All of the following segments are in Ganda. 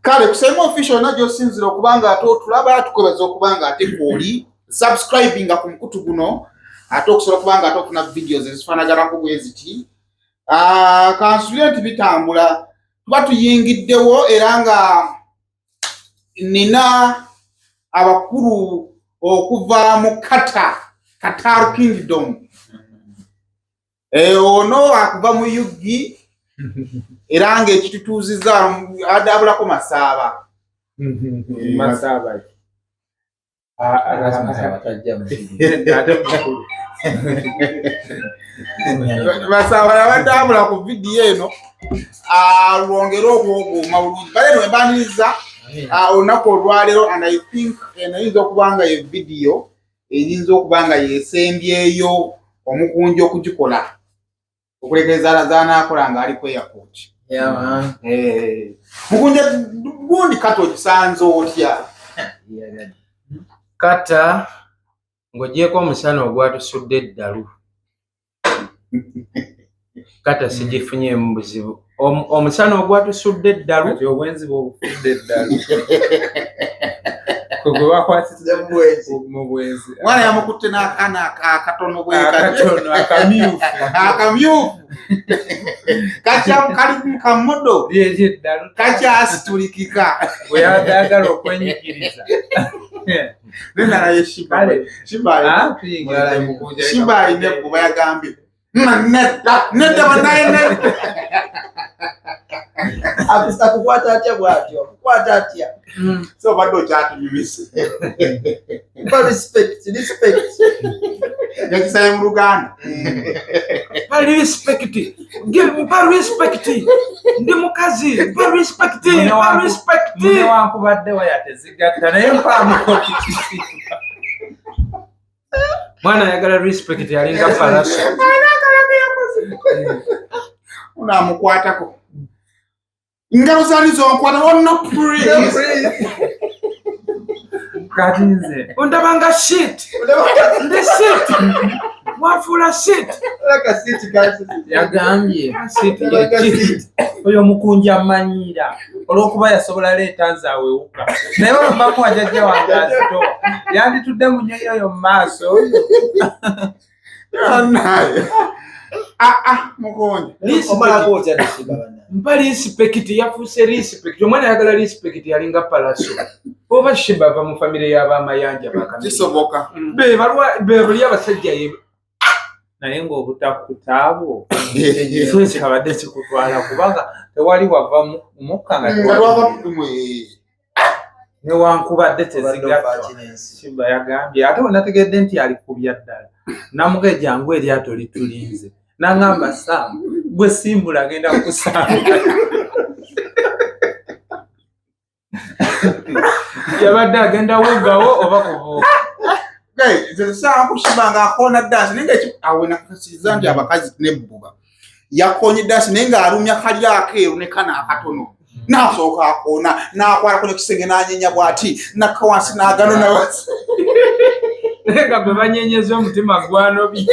Kale kusema official na gyosinzira okuba nga ate otulaba, tukwebaza okuba nga ate kwoli subscribinga ku mukutu guno, ate okusobola okuba nga ate ofuna videos ezifaanaganako bwe ziti. Ah, kansubire nti bitambula, tuba tuyingiddewo era nga nina abakulu okuva mu Qatar Kingdom. Ono akuva mu UG era ng'ekitutuuziza adabulako Masaaba. Masaaba. Masaaba yabadde abula ku vidiyo eno lwongere okwogooma bulungi. Bale no embaniriza olunaku olwaleero, and I think eno eyinza okuba nga ye vidiyo eyinza okuba nga yesembyeyo omukunja okugikola okulekereza z'anaakola ng'ali ku airport. Mukunja gundi kata ogisanze otya? Kata ng'ogyeko omusana ogwatusudde eddalu, kata sigifunyeemu buzibu. Omusana ogwatusudde eddalu. Kati obwenzi bw'obufudde eddalu gwe bakwatidde mu bwenzi. Mwana yamukutte n'akaana akatono bwekatono akamyufu. Akamyufu kali mu kamodo kakyasitulikika. Bwe yabadde ayagala okwenyigiriza. Nenalaye Shiba alina ebbuba, yagambye nedda nedda banaye nedda. Akukwata atya bw'atyo? Akukwata atya? So obadde okyatunyumisa. Mpa respect, respect. Yakisaye mu Luganda. Mpa respect, mpa respect, ndi mukazi, mpa respect, mpa respect. Newankubadde waya tezigatta, naye mpaamuko kukisiima. Mwana ayagala respect alinga falaso. Unaamukwatako ngalo zani zonkwata? Oh no, please. Kati nze ondabanga shit, ndi shit, wafuula shit. Yagambye shit ye. Oyo omukunja amanyiira olw'okuba yasobola leeta nze awewuka, naye olumbamu jjajja wange azitowa yanditudde mu nnyonyi oyo mu maaso oyo. Naye ah ah, mukunja. Omalako otya ne Shiba bannange? Mpa respect, yafuuse respect. Omwana ayagala respect yalinga palaso. Oba Shiba ava mu famire y'abamayanja bakamiri. Kisoboka. Be balwa be bali abasajja ye. Naye ng'obutakutaabwo kikabadde kikutwala kubanga tewali wava mukka nga nga tewali twava newankubadde Obadde tezigattwa. ofa ki n'ensi? Shiba yagambye ate we nategedde nti ali kubya ddala, namuga jangu eryato litulinze, naŋŋamba, "Saamu gwe simbula agenda kukusanga." Yabadde agenda wugawo oba kubuuka. Nze tusanga ku Shiba ng'akoona ddansi, naye nga awo nakakasiriza nti abakazi nebbuba. Yakoonye ddansi naye ng'alumya kali akeeru ne kano akatono, n'asooka akoona n'akwalako nekisenge n'anyenya bw'ati nakka wansi n'aganona wansi. Naye nga gwe banyenyeza omutima gwanobye.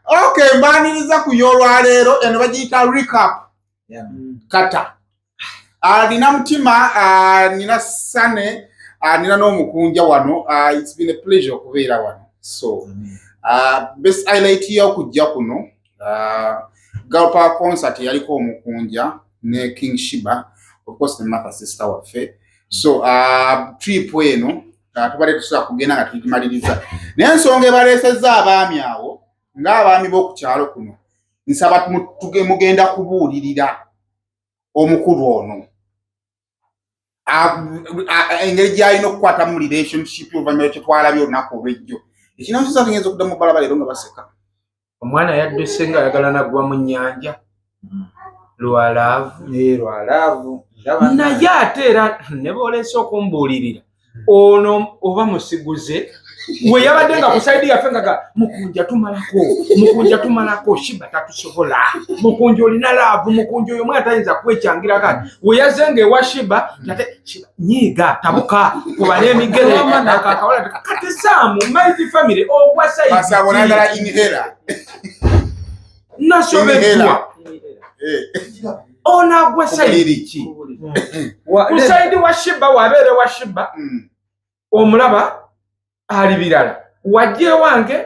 Okay, mbaniriza ku y'olwaleero eno bagiyita recap. Kata nina mutima, nina sane, nina n'omukunja wano. It's been a pleasure okubeera wano. So best highlight y'okujja kuno, Girl Power concert yaliko omukunja ne King Shiba, of course ne Martha sister waffe. So trip eno tubadde tusobola kugenda nga tugimaliriza, naye ensonga ebaleesezza abaami awo ng'abaami b'oku kyalo kuno, nsaba mugenda kubuulirira omukulu ono engeri gy'alina okukwatamu relationship oluvannyuma lwekye olunaku olw'ejjo. Ekinansusa tuyinza okudda mu balaba leero nga baseka. Omwana yadduse ng'ayagala naggwa mu nnyanja lwa love. Lwa love. Naye ate era ne boolese okumbuulirira ono oba musiguze we yabadde nga ku side yaffe nga ga mukunja tumalako, mukunja tumalako, Shiba tatusobola, mukunja olina love, mukunja oyo omwana tayinza kwekyangira. Kati we yazenga ewa Shiba ate Shiba nyiiga tabuka kuba n'emigere akakawala. Kati Saamu mighty family ogwa Masabo side. Nagala inhaler. Nasobeddwa. Eh. Ono agwa side ki? Ku side wa Sheebah, wabeere wa Sheebah. Omulaba ali birala, wajja ewange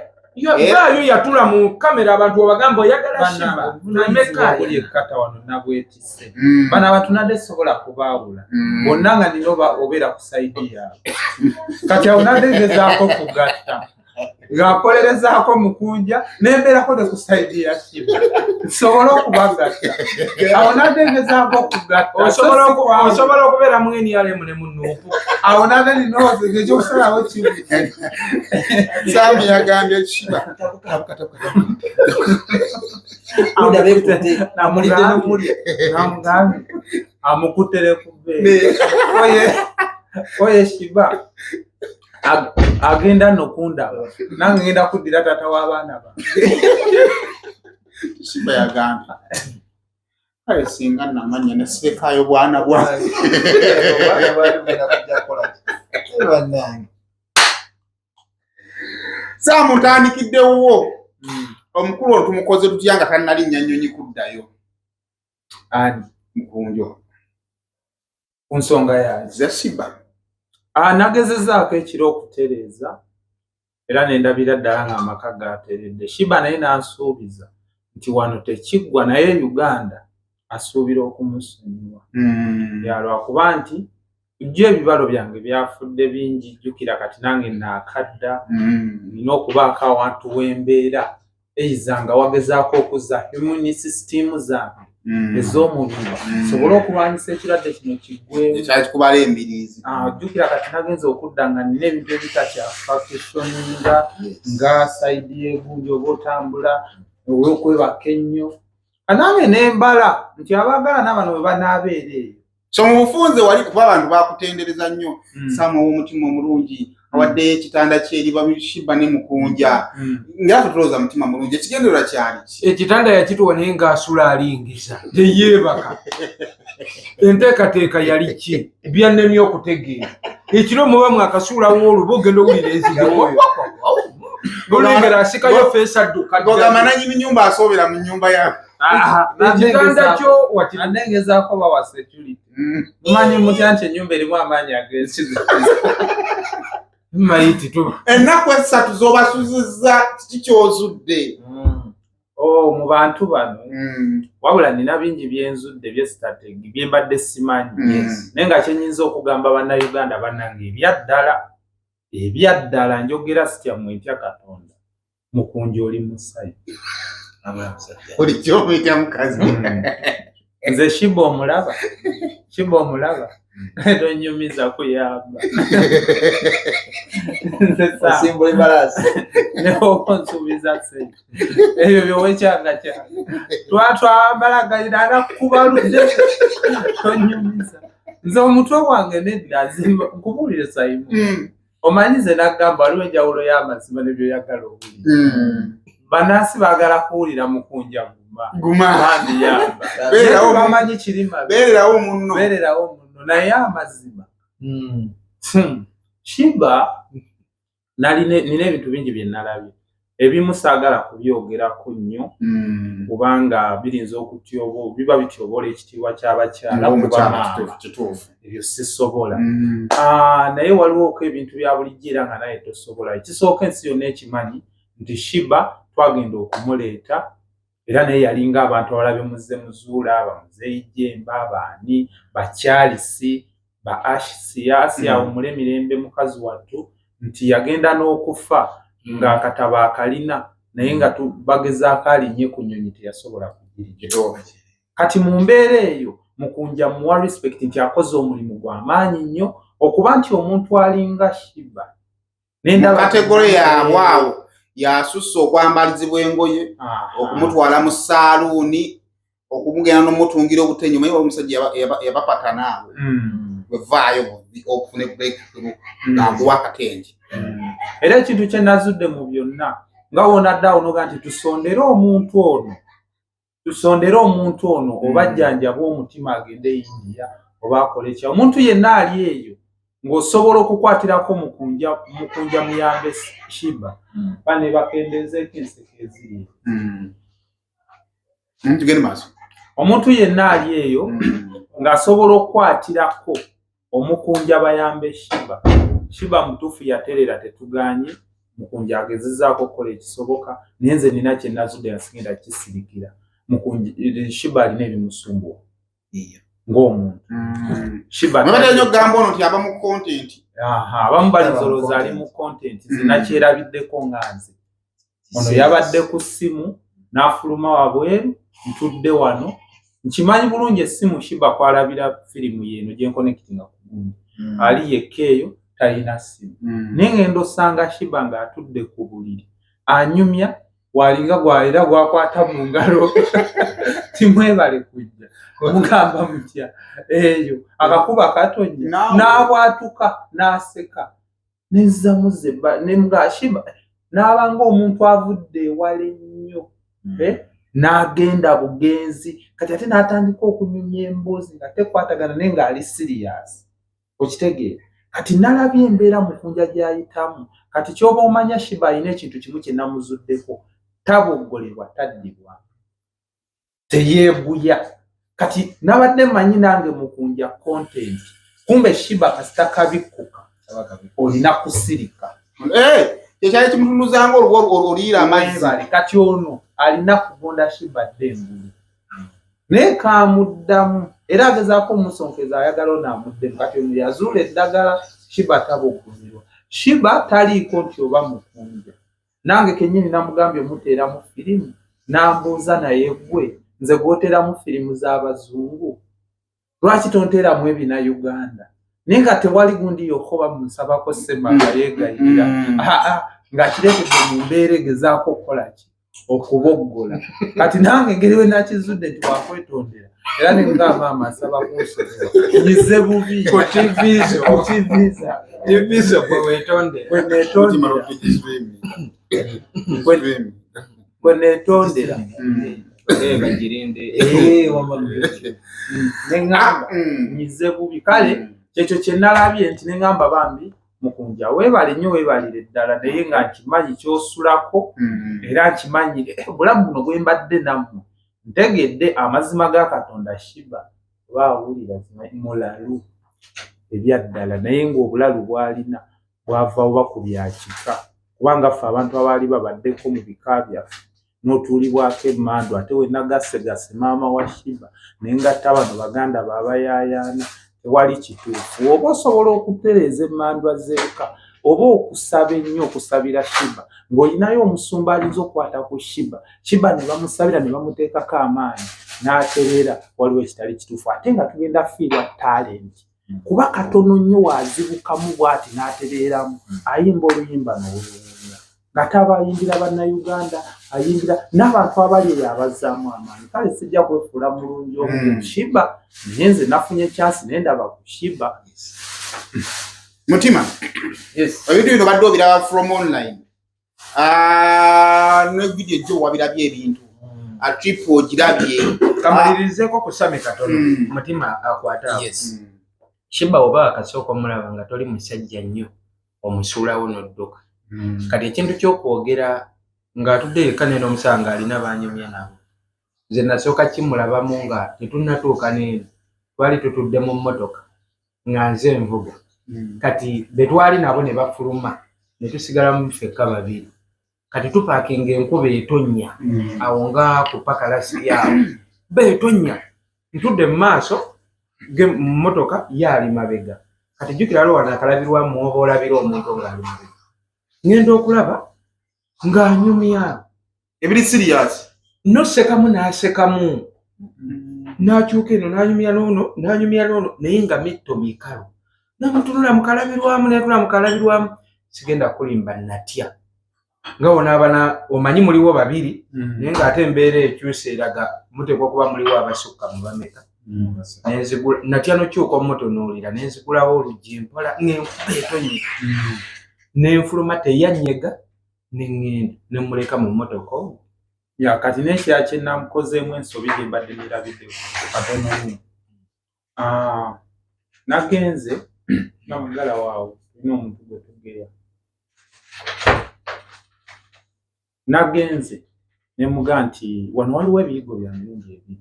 baayo yatula mu kamera, abantu obagamba oyagala Sheebah. Bannange, ekkata wano nabwetise. Bano abantu nadde sobola kubaawula bonna nga nina oba obeera ku side yaabwe. Kati awo nadde ngezaako kugatta ng'akolerezaako Mukunja, nembeerako ne ku side ya Sheebah, nsobole okubagatta. Awo nadde ngezaako okugatta. Osobola okubeera mu NRM ne mu NUP. Awo nadde nina ekyokusalawo kibuze. Sami yagambye Sheebah. Buda beekutte, amulidde n'okumulya. Namugambye amukutere ku bbeere oye oye Sheebah agenda nno kundaba, nange ngenda kuddira taata w'abaana bange. Sheebah yagambye kale singa namanya nesirekayo bwana bwange. Obwana bwali bugenda kujja kukola ki? Bannange. Saamu, ntandikiddewo omukulu ono, tumukoze tutya nga tannalinnya nnyonyi kuddayo? Ani? Mukunjo. Ku nsonga yange? Za Sheebah. Nagezezaako ekiro okutereeza era nendabira ddala nga amaka gateredde. Sheebah naye n'ansuubiza nti wano tekiggwa, naye Uganda asuubira okumusonyiwa. Ya, lwakuba nti jjo ebibalo byange byafudde bingi. Jjukira kati nange naakadda, nina okubaako awantu w'embeera eyiza nga wagezaako okuzza immune system zange ez'omubiri, sobole okulwanyisa ekirwadde kino kiggwewo. Ekyakikubala embiriizi. Jjukira kati nagenza okudda nga nina ebintu ebitakyafunctioninga nga side y'egundi oba otambula olw'okwebaka ennyo. Nange nembala nti abaagala n'abano bwe banaabeera eyo. So mu bufunze wali kuba abantu bakutendereza nnyo. Saamu ow'omutima omulungi awaddeyo ekitanda kyeri ba Sheebah ne Mukunja, nga tutulowooza mutima mulungi, ekigendererwa kyali ki? Ekitanda yakituwa naye ng'asula alingiza, teyeebaka. Enteekateeka yali ki? Byannemye okutegeera. Ekiro muba mwakasuulawo oluba ogenda owulira enzige, olengera asikayo feesi adduka. Gogamba nanyini nyumba asoobera mu nyumba yaabwe. Ekitanda kyo waki? Anengezaako bawa security. Mumanyi mutya nti ennyumba erimu amaanyi ag'ensizi? Mayiti tu. Ennaku 3 z'obasuzizza, kiki ky'ozudde? Oh, mu bantu bano, wabula nina bingi byenzudde bye strategy bye mbadde simanyi. Naye nga kyenyinza okugamba Bannayuganda bannange, ebyaddala ebyaddala, njogera sitya mmwe, ntya Katonda, Mukunja oli musajja. Buli kyomuyita mukazi. Nze Sheebah omulaba, Sheebah omulaba, tonyumiza kuyamba. Nze Osimbula embalaasi. Newoba onsuubiza sente, ebyo byowekyanga kyange twatwambalagalira anakubaludde, tonyumiza. Nze omutwe gwange nedda. Nkubuulire Saimu, omanyi nze nagamba waliwo enjawulo y'amazima nebyoyagala owulira. Bannansi baagala kuwulira Mukunja guma. Guma. Bambi yamba. Beererawo. Naye bamanyi kirima. Beererawo munno. Beererawo munno, naye amazima, Sheebah nina ebintu bingi bye nalabye, ebimu saagala kubyogerako nnyo kubanga birinza okutyobo, biba bityoboola ekitiibwa ky'abakyala kuba Ng'omukyala. maama. Kituufu, kituufu. Ebyo sisobola. Naye waliwoko ebintu bya bulijjo era nga naye tosobola. Ekisooka, ensi yonna ekimanyi nti Sheebah twagenda okumuleeta era naye yalinga abantu abalala bemuze muzuula, bamuzeeyi Jemba, baani, bakyalisi ba Ashisia Asia, awummule emirembe mukazi wattu, nti yagenda n'okufa ng'akatabo akalina, naye nga bagezaako alinnye ku nnyonyi, teyasobola kugirinya. Kati mu mbeera eyo Mukunja muwa respect nti akoze omulimu gwa maanyi nnyo okuba nti omuntu alinga Sheebah Mu category yaabwe awo yasusse okwambalizibwa engoye, okumutwala mu saaluuni, okumugenda n'omutungira obutenyo. Omanyi omusajja yabapatana awo wevaayo okufuna breakthrough ng'akuwa akatengi. Era ekintu kye nazudde mu byonna, nga wonadde awo noga nti tusondere omuntu ono, tusondere omuntu ono, oba jjanjaba omutima agende e India oba akole kya omuntu yenna ali eyo ng'osobola okukwatirako Mukunja, Mukunja muyambe Sheebah, bane bakendezeeko enseko eziri. Tugende maaso. Omuntu yenna ali eyo ng'asobola okukwatirako omukunja bayambe Shiba. Shiba mutuufu yaterera, tetuganye. Mukunja agezezaako okukola ekisoboka, naye nze nina kye nazudde nga sigenda kisirikira. Mukunja, Shiba alina ebimusumbuwa ng'omuntu. Shiba Mwebadde nnyo okugamba ono nti aba mu content. Aha, abamu balizolooza ali mu content. Nze nakyerabiddeko nga nze ono yabadde ku ssimu n'afuluma wabweru, ntudde wano nkimanyi bulungi essimu Shiba kwalabira firimu yeeno gyenkonectinga ku gundi, ali yekka eyo talina ssimu, naye ngenda osanga Shiba ng'atudde ku buliri anyumya walinga gwaera gwakwata mu ngalo, timwebale kujja mugamba mutya eyo akakuba katonya n'abwatuka n'aseka nenzamuze nemuga Shiba n'abanga omuntu avudde ewala ennyo, n'agenda bugenzi kati ate n'atandika okunyumya emboozi nga tekwatagana naye ng'ali serious, okitegeera? Kati nalabye embeera mukunja gy'ayitamu. Kati kyoba omanya Shiba alina ekintu kimu kye namuzuddeko: taboggolebwa, taddibwa, teyeeguya. Kati nabadde mmanyi nange mukunja content, kumbe Shiba kasita kabikkuka olina kusirika. Kyekyali kimutunuzanga olwo oliira amazzi. Kati ono alina kugonda Shiba dde engulu, naye kamuddamu era agezaako omusonkeza, ayagala ono amuddemu. Kati ono yazuula eddagala. Shiba tabogomerwa, Shiba taliiko nti oba mukunja. Nange kennyini namugambye omuteeramu firimu, nambuuza, naye gwe nze gwoteramu firimu z'abazungu, lwaki tonteeramu ebina Uganda? Naye nga tewali gundi yokka oba munsabako sema nga yeegayirira, ng'akireetedde mu mbeera egezaako okukola ki, okuboggola. Kati nange engeri we nakizudde nti wakwetondera, era ne maama asaba kunsonyiwa, nyize bubi. Ku TV zo. Ku TV zange. TV zo gwe wetondera. Bwe neetondera, bwe neetondera. Bagirinde. Neŋŋamba nyize bubi. Kale kyekyo kye nalabye nti neŋŋamba bambi mukunja weebale nnyo, weebalire ddala, naye nga nkimanyi kyosulako, era nkimanyi obulamu buno bwe mbadde nammwe ntegedde amazima ga Katonda. Shiba oba awulira mulalu ebyaddala, naye ng'obulalu bw'alina bwava oba ku byakika, kubanga ffe abantu abaali babaddeko mu bika byaffe n'otuulibwako emmandu, ate we nagasegase maama wa Shiba naye ngatta bano baganda baabayaayaana, tewali kituufu. Oba osobola okutereeza emmandwa z'eka oba okusaba ennyo, okusabira Shiba ng'olinayo omusumba ayinza okukwata ku Shiba, Shiba ne bamusabira ne bamuteekako amaanyi n'atereera. Waliwo ekitali kituufu, ate nga tugenda fiirwa talent, kuba katono nnyo waazibukamu bw'ati n'atereeramu, ayimba oluyimba n'olwewuunya nga taba ayimbira Bannayuganda, ayimbira n'abantu abali eyo abazzaamu amaanyi. Kale sijja kwefuula mulungi omu Shiba, naye nze nafunye chance naye ndaba ku Shiba. Mutima, ebintu bino badde obiraba from online. Ah, ne video ejjo wabirabye ebintu, trip ogirabye. Kamalirizeeko ku Sami katono. Mutima akwata awo. Shiba oba akasooka omulaba nga toli musajja nnyo, omusuulawo n'odduka. Kati ekintu ky'okwogera ng'atudde yekka neno omusanga alina banyumya nabo, nze nasooka kimulabamu nga tetunnatuuka n'eno, twali tutudde mu mmotoka nga nze nvuga. Kati be twali nabo ne bafuluma ne tusigalamu ffekka babiri. Kati tupaakinga, enkuba etonnya awo nga ku pakalasi awo beetonnya, ntudde mu maaso mu mmotoka, ye ali mabega. Kati jjukira lwo wano akalabirwamu oba olabira omuntu ng'ali mabega, ŋŋenda okulaba ng'anyumya ebiri serious. Nosekamu n'asekamu, n'akyuka eno n'anyumya n'ono, n'anyumya n'ono, naye nga mitto mikalu. Namutunula mukalabirwamu, netula mukalabirwamu, sigenda kulimba, natya nga wonaaba omanyi muliwo babiri, naye ng'ate embeera ekyusa eraga muteekwa okuba muliwo abasukka mu bameka. Natya nokyuka omutunuulira, nenzigulawo oluggi mpola ng'enkuba etonye, nenfuluma, teyanyega, neŋŋenda nemuleka mu mmotoka ogwo. Ya, kati n'ekirala kye namukozeemu ensobi gye mbadde nerabidde katono nnyo, nagenze nga mugala waawe tulina omuntu gwe tugeya, nagenze Nemuga nti wano waliwo ebiyigo bya mirundi ebiri,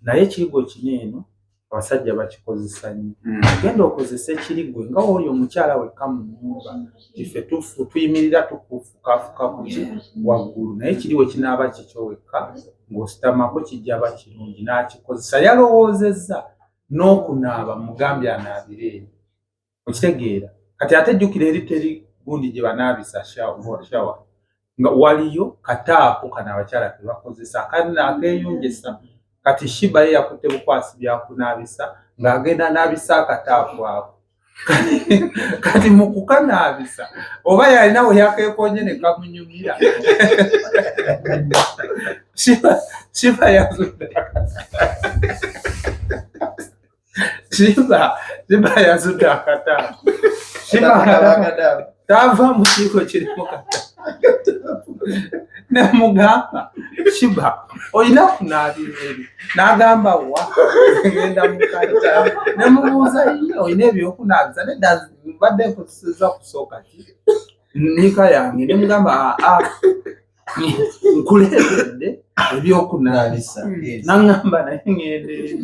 naye ekiyigo kino eno abasajja bakikozesa nnyo. Genda okozesa ekiri gwe nga wooli omukyala wekka mu nnyumba, tife tuyimirira tukufukafuka kuki waggulu, naye kiri we kinaaba kikyo wekka ng'ositamako kijja ba kirungi. N'akikozesa, yalowoozezza n'okunaaba, mugambye anaabire eri, okitegeera? Kati ate jjukira eri teri gundi gye banaabisa shower, nga waliyo kataapu kano abakyala ke bakozesa akeeyongesa. Kati Shiba ye yakutte bukwasi byakunaabisa, ng'agenda naabisa akataapu ako. Kati mu kukanaabisa oba yalina we yakeekonye ne kamunyumira. Shiba yazudde, Shiba yazudde akataapu. Shiba tava mu kiiko kirimu kataapu. Nemugamba, Shiba, olina kunaabira eri? N'agamba, wa, ngenda mukata. Nemubuuza, ye olina ebyokunaabisa? Nedda, mbadde nkozeseza kusooka ki nniika yange. Nemugamba, aa, nkuleetedde ebyokunaabisa. Naŋŋamba, naye ŋŋenda eri.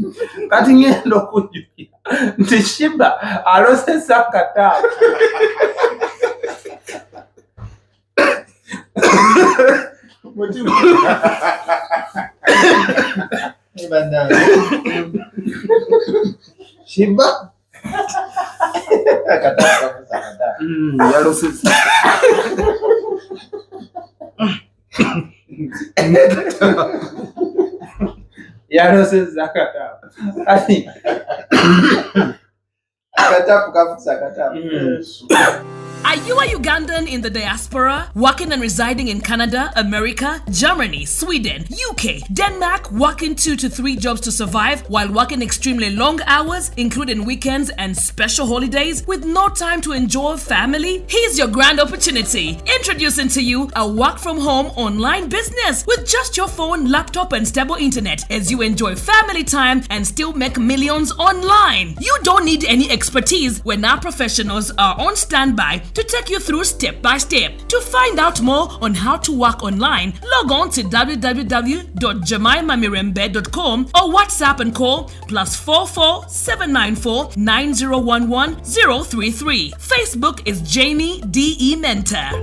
Kati ŋŋenda okujjukira nti Shiba alosesa kataapu. Shiba yalosesa. Yaloseza akataapu kati. Akataapu kafusa akataapu. Are you a Ugandan in the diaspora, working and residing in Canada, America, Germany, Sweden, UK, Denmark, working 2 to 3 jobs to survive while working extremely long hours, including weekends and special holidays, with no time to enjoy family? Here's your grand opportunity. Introducing to you a work from home online business with just your phone, laptop, and stable internet as you enjoy family time and still make millions online. You don't need any expertise when our professionals are on standby to take you through step by step. To find out more on how to work online, log on to www.jemaimamirembe.com or WhatsApp and call +44 794 9011 033. Facebook is Jamie D.E. Mentor.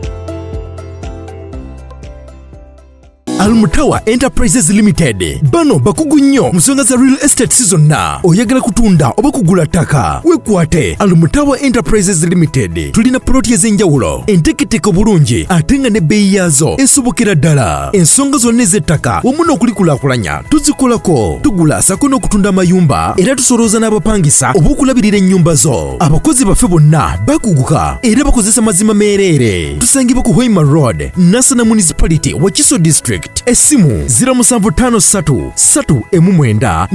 Almutawa Enterprises Limited bano bakugu nnyo mu nsonga za real estate zonna. Oyagala kutunda oba kugula ttaka, wekwate Almutawa Enterprises Limited. Tulina poloti ez'enjawulo enteeketeeke obulungi ate nga n'ebbeeyi yaazo esobokera ddala. Ensonga zonna ez'ettaka wamu n'okulikulaakulanya tuzikolako. Tugula sako n'okutunda amayumba, era tusolooza n'abapangisa oba okulabirira ennyumba zo. Abakozi baffe bonna bakuguka era bakozesa mazima meereere. Tusangibwa ku Hoima Road, Nansana Municipality, Wakiso District. Essimu 0753 319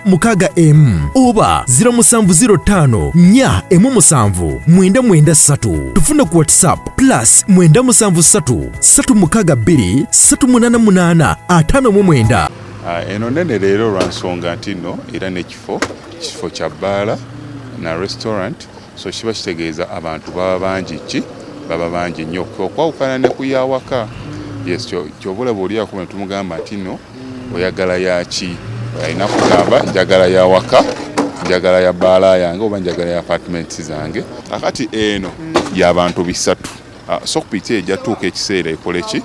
461 oba 0705 417 993. Tufuna ku WhatsApp +973 362 388 59. Eno nene leero lwa nsonga nti nno era n'ekifo kifo kya bbaala na restaurant, so kiba kitegeeza abantu baba bangi, ki baba bangi nnyo okwawukana ne ku yawaka. Yes, kyova olaba oli akuba ne tumugamba nti nno oyagala yaki, alina kugamba njagala yawaka, njagala ya bbaala yange oba njagala ya apartments zange. Kakati eno y'abantu 300. Soak pit ejja tuuka ekiseera ekole ki,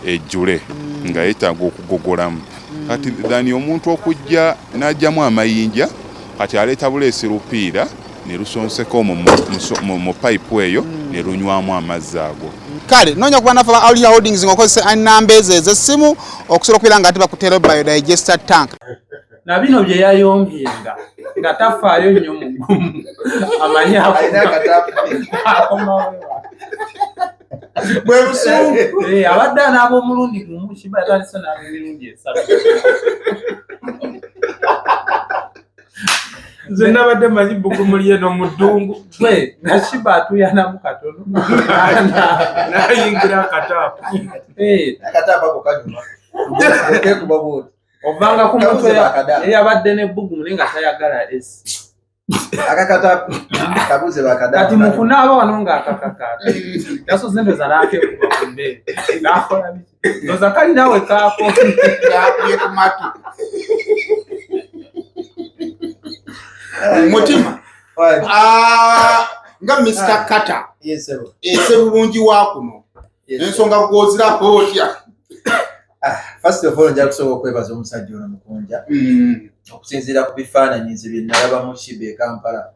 ejjule nga yeetaaga okugogolamu. Kati thani omuntu okujja n'ajjamu amayinja, kati aleeta buleesi lupiira ne lusonseka omwo mu payipu eyo ne lunywamu amazzi ago. Kale noonya kuba nafe ba Aulia Holdings ng'okozesa enamba ezo ez'essimu okusobola okubeera nga ate bakuteerayo biodigester tank. Na bino bye yayombyenga nga tafaayo nnyo mugumu amanyi Alina akataapu. Akomawo. Bwe busungu. Abadde anaaba omulundi gumu, Shiba yatandise naaba emirundi esatu. Nze nabadde manyi bbugumu lyeno mu ddungu. Gwe nga Shiba atuyanamu katono. Nayingira akataapu. Akataapu ako kanyuma kekuba bwoti. Ovanga ku muntu Kabuze bakadaapu. Eyabadde n'ebbugumu naye nga tayagala esi. Akakata kabuze bakada. Kati mukunaaba wano ng'akakakata yasoze ndoza n'akeekuba ku mbeere n'akola biki ndoza kali naawe kaako Yakubye ku matu mutima. Ah, nga Mr. Kata Yes, sir. ese bulungi wa kuno Yes, sir. ensonga gwozirako otya? First of all, nja kusooka okwebaza omusajja ono Mukunja okusinziira ku bifaananyi nze bye nalaba mu Sheebah e Kampala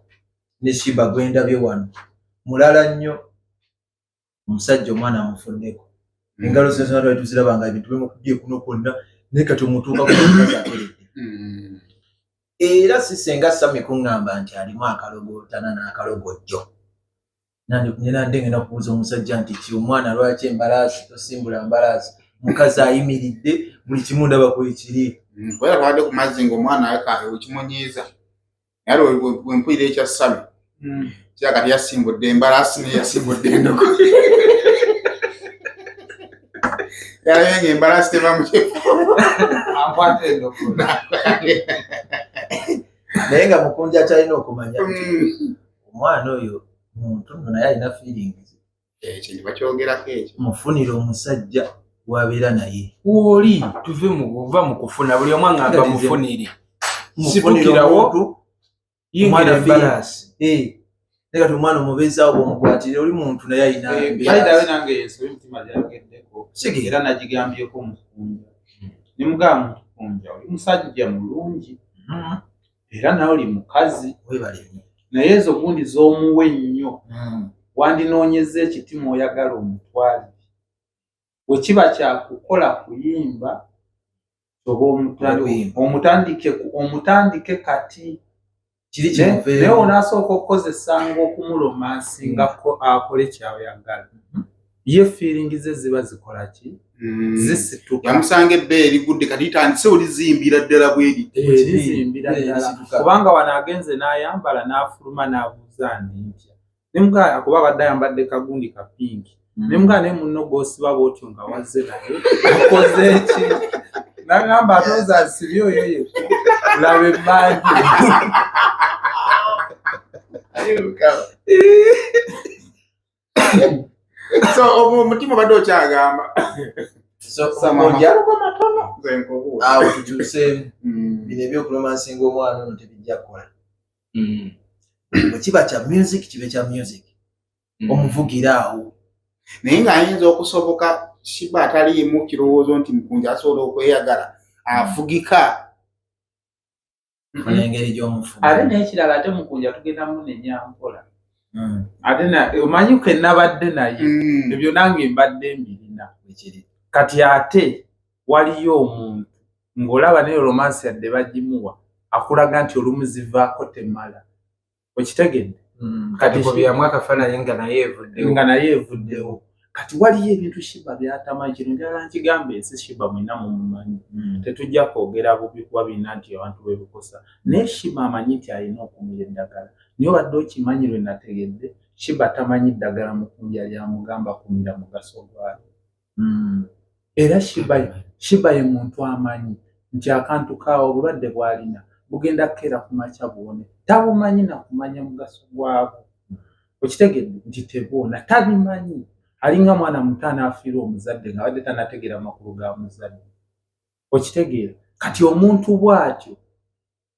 ne Sheebah gwe ndabye wano mulala nnyo. Omusajja omwana amufuddeko engalo ze zonna twali tuziraba nga ebintu bimukubye kuno kwonna, naye kati omutuuka ku mukazi ateredde. Era si senga Sami kuŋŋamba nti alimu akalogootana n'akalogojjo, nina ngenda kubuuza omusajja nti ki omwana lwaki embalaasi tosimbula mbalaasi, mukazi ayimiridde buli kimu ndaba kwekiri. Kubeera twadde ku mazzi ng'omwana ekimunyiiza, naye bwe mpulira ekya Sami kira kati yasimbudde embalaasi naye yasimbudde endogoyi, yalabye nga embalaasi teva mu kifo. Ankwata endogoyi. Naye nga Mukunja akyalina okumanya nti omwana oyo muntu nno naye alina feelings. Ekyo ne bakyogerako ekyo. Mufunire omusajja wabeera naye. Woli tuve mu kuva mu kufuna buli omu aŋŋamba mufunire. Mufunire Situkirawo. omuntu. Yingira Omwana embalaasi. Eh, naye kati omwana omubeezaawo bw'omukwatire oli muntu naye alina embeera. Bayidawe nange ensobi mutima gyayogeddeko Kitegeera. era nagigambyeko Mukunja ne mugamba, Mukunja oli musajja mulungi era nawe oli mukazi, Weebale nnyo. Naye ezo gundi z'omuwa ennyo wandinoonyeza ekiti mw'oyagala omutwalire. Bwe kiba kyakukola kuyimba oba Okuyimba. omutandike kati. Kiri Naye kimuveemu. onaasooka okukozesanga okumuromancinga akole kyayagala, ye feelings ze ziba zikola ki? Zisituka. Yamusanga ebbeere ligudde kati litandise olizimbira ddala bweri. Eh, lizimbira Eh, ddala. lisituka. Kubanga wano agenze n'ayambala n'afuluma n'abuuza ndi ntya, nemugaa kuba abadde ayambadde kagundi ka pink, nemugaa naye munno gw'osiba bw'otyo nga wazze naye okoze eki? Nagamba atooza asibye oyo yekka, laba emmanju. So omutima obadde okyagamba. So Mukunja Nze nkubuuza. awo tukyuseemu. Bino ebyokuromancinga omwana ono tebijja kukola. Bwe kiba kya music kibe kya music, omuvugira awo. Naye ng'ayinza okusoboka Sheebah ataliimu kirowoozo nti Mukunja asobola okweyagala afugika. Funa engeri gy'omufuga. Ate n'ekirala, ate Mukunja tugenda munenya mpola. Ate omanyi ke nabadde naye ebyo nange mbadde mbirina. Bwekiri. Kati ate waliyo omuntu ng'olaba naye romance yadde bagimuwa akulaga nti olumu zivaako temala, okitegedde? Kati kubyamu akafaananyi nga naye evuddewo. Nga naye evuddewo. Kati waliyo ebintu Sheebah byatamanyi. Kino njagala nkigamba ensi, Sheebah mwenna mumumanyi, tetujja kwogera bubi kuba birina nti abantu bebikosa, naye Sheebah amanyi nti alina okumira eddagala. Naye obadde okimanyi lwe nategedde Sheebah tamanyi ddagala Mukunja lyamugamba kumira mugaso gwayo. Era Sheebah ye muntu amanyi nti akantu kaawo obulwadde bw'alina bugenda kukeera ku makya buwone, tabumanyi nakumanya mugaso gwabwo, okitegedde nti tebuwona tabimanyi. Alinga mwana muto anaafiirwa omuzadde nga abadde tanategeera makulu ga muzadde, okitegeera? Kati omuntu bw'atyo